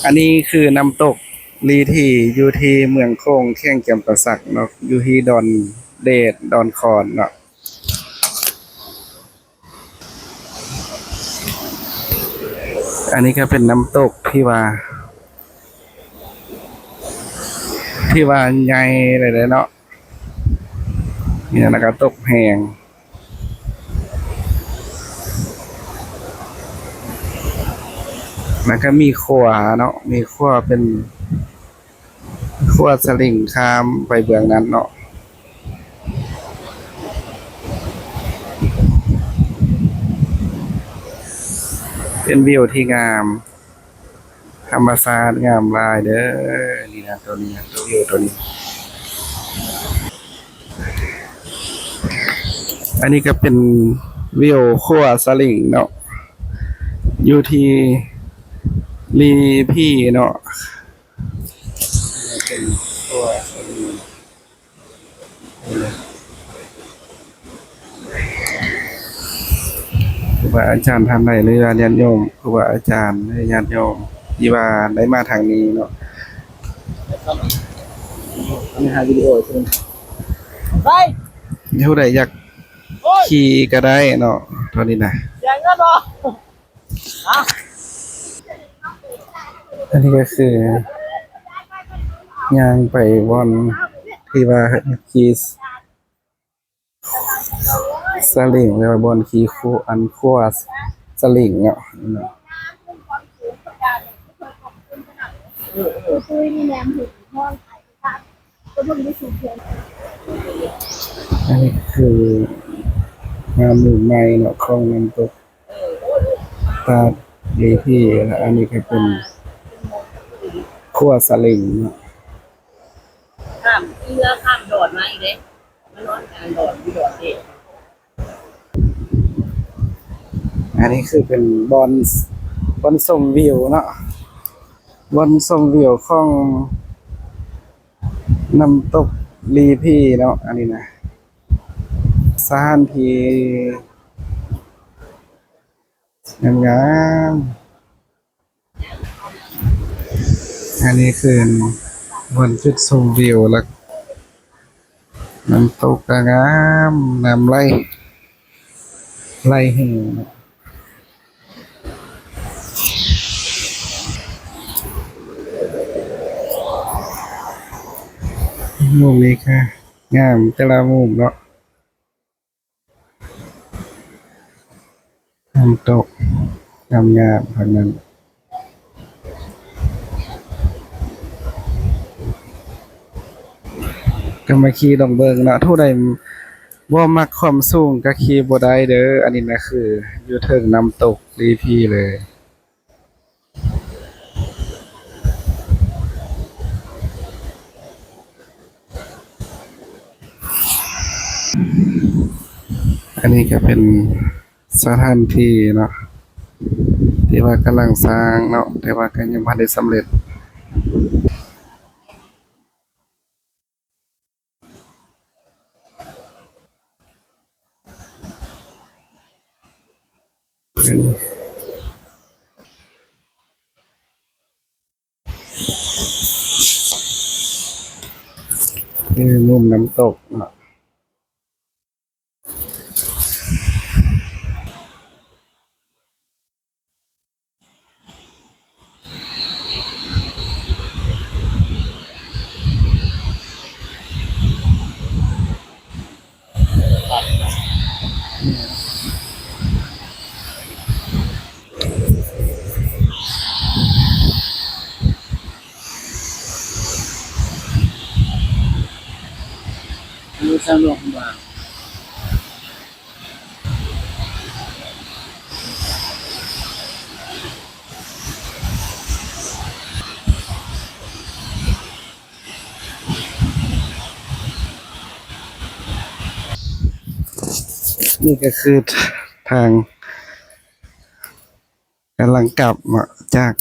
ອັນນີ້ຄືນ້ຳຕົກລີທີ ຢູ່ທີ່ເມືອງໂຂງ ແຂວງຈຳປາສັກເນາະ ຢູ່ທີ່ດອນເດດ ດອນຄອນເນາະ. ອັນນີ້ກໍເປັນນ້ຳຕົກທີ່ວ່າ ທີ່ວ່າໃຫຍ່ເລີຍເນາະ. ນີ້ ແລ້ວກໍຕົກແຮງ ແລ້ວກໍມີຂົວເນາະ ມີຂົວເປັນ ຂົວສະລິງຂ້າມໄປເບື້ອງນັ້ນເນາະ. ເປັນວິວທີ່ງາມ ທຳມະຊາດງາມຫຼາຍເດີ້. ນີ້ນະ ຕົວນີ້ນະ ຕົວວິວຕົວນີ້. ອັນນີ້ກໍເປັນວິວຂົວສະລິງເນາະ ຢູ່ທີ່ລີພີເນາະ. ເປັນຂົວສະລິງ ຄູບາອາຈານທ່ານໃດ ຫຼືວ່າຍາດໂຍມ ຄູບາອາຈານ ແລະ ຍາດໂຍມທີ່ວ່າໄດ້ມາທາງນີ້ເນາະ. ອັນນີ້ຖ່າຍວິດີໂອ ໄປ ຜູ້ໃດຢາກຂີ່ກໍໄດ້ເນາະ ຕອນນີ້ນະ. ອັນນີ້ກໍຄືຍ່າງໄປບ່ອນທີ່ວ່າຂີ່ສະລິງ ຫຼືວ່າບ່ອນຂີ່ຂົວ ອັນຂົວສະລິງເນາະ. ອັນນີ້ຄືງາມມຸມໃໝ່ເນາະ ຂອງນ້ຳຕົກຕາດລີພີ ແລະ ອັນນີ້ກໍເປັນຂົວສະລິງເນາະ. ຂ້າມເຮືອຂ້າມດອນມາອີກເດ້ ມານອນກາງດອນ ຢູ່ດອນເດດ. ອັນນີ້ຄືເປັນບ່ອນ ບ່ອນຊົມວິວເນາະ ບ່ອນຊົມວິວຂອງນ້ຳຕົກລີພີເນາະ. ອັນນີ້ນະ ສະຖານທີ່ງາມໆ. ອັນນີ້ຄືບ່ອນຈຸດຊົມວິວ ແລະ ນ້ຳຕົກກໍງາມ ນ້ຳໄຫຼ ໄຫຼແຮງເນາະ. ມຸມນີ້ກໍງາມ ແຕ່ລະມຸມເນາະ. ນ້ຳຕົກງາມໆ ທັງນັ້ນ ກໍມາຂີ່ລອງເບິ່ງເນາະ. ຜູ້ໃດບໍ່ມັກຄວາມສູງກໍຂີ່ບໍ່ໄດ້ເດີ້. ອັນນີ້ນະ ຄືຢູ່ເທິງນ້ຳຕົກລີພີເລີຍ. ອັນນີ້ກໍເປັນສະຖານທີ່ເນາະ ທີ່ວ່າກຳລັງສ້າງເນາະ ແຕ່ວ່າກໍຍັງບໍ່ໄດ້ສຳເລັດ. ນີ້ມຸມນ້ຳຕົກເນາະ. ນີ້ກໍຄືທາງ ກຳລັງກັບເນາະ ຈາກ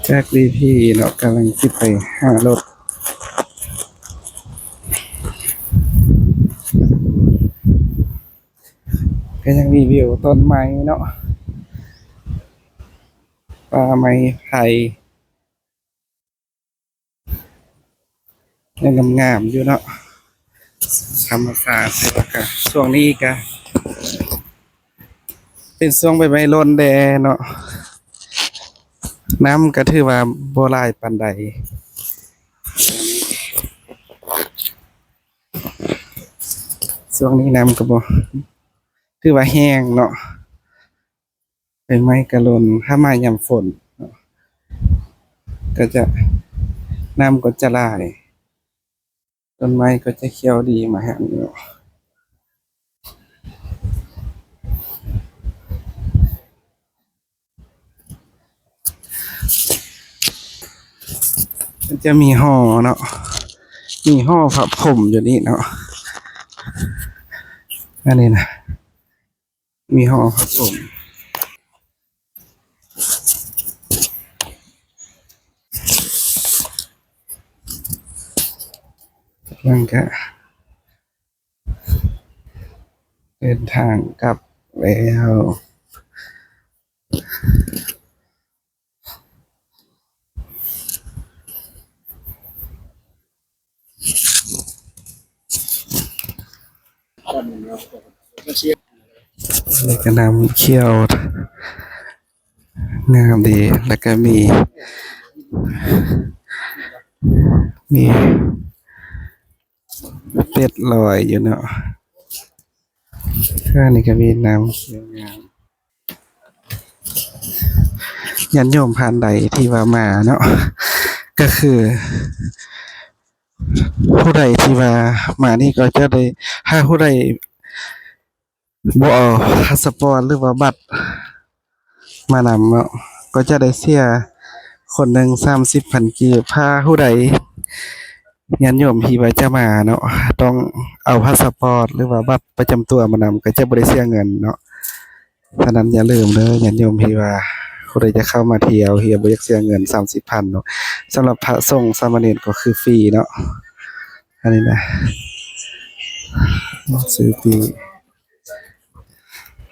ຈາກລີພີເນາະ ກຳລັງຊິໄປຫາລົດ. ກໍຍັງມີວິວຕົ້ນໄມ້ເນາະ ປ່າໄມ້ໄຜ່ ຍັງງາມໆຢູ່ເນາະ ທຳມະຊາດ. ແຕ່ວ່າກໍຊ່ວງນີ້ກໍເປັນຊ່ວງໃບໄມ້ຫຼົ່ນແດ່ເນາະ ນ້ຳກໍຖືວ່າບໍ່ຫຼາຍປານໃດ. ຊ່ວງນີ້ນ້ຳກໍບໍ່ຖືວ່າແຫ້ງເນາະ ໃບໄມ້ກໍຫຼົ່ນ. ຖ້າມາຍາມຝົນເນາະ ກໍຈະ ນ້ຳກໍຈະຫຼາຍ ຕົ້ນໄມ້ກໍຈະຂຽວດີມາຫາເນາະ. ມັນຈະມີຫໍເນາະ ມີຫໍພະພົມຢູ່ນີ້ເນາະ ອັນນີ້ນະ ມີຫໍພະພົມ. ກຳລັງຈະເດີນທາງກັບແລ້ວ. ແລ້ວກໍນ້ຳຂຽວງາມດີ ແລ້ວກໍມີ ມີເປັດລອຍຢູ່ເນາະ. ອັນນີ້ກໍມີນ້ຳຂຽວງາມ. ຍາດໂຍມທ່ານໃດທີ່ວ່າມາເນາະ ກໍຄືຜູ້ໃດທີ່ວ່າມານີ້ກໍຈະໄດ້ ຖ້າຜູ້ໃດບໍ່ເອົາພາສະປອດ ຫຼືວ່າບັດມານຳເນາະ ກໍຈະໄດ້ເສຍຄົນໜຶ່ງສາມສິບພັນກີບ. ຖ້າຜູ້ໃດ ຍາດໂຍມທີ່ວ່າຈະມາເນາະ ຕ້ອງເອົາພາສະປອດ ຫຼືວ່າບັດປະຈຳຕົວມານຳ ກໍຈະບໍ່ໄດ້ເສຍເງິນເນາະ. ສະນັ້ນຢ່າລືມເດີ ຍາດໂຍມທີ່ວ່າຜູ້ໃດຈະເຂົ້າມາທ່ຽວ ທີ່ບໍ່ຢາກເສຍເງິນສາມສິບພັນເນາະ. ສຳລັບພະສົງສາມະເນນກໍຄືຟຣີເນາະ ອັນນີ້ນະ ຊື້ຟຣີ.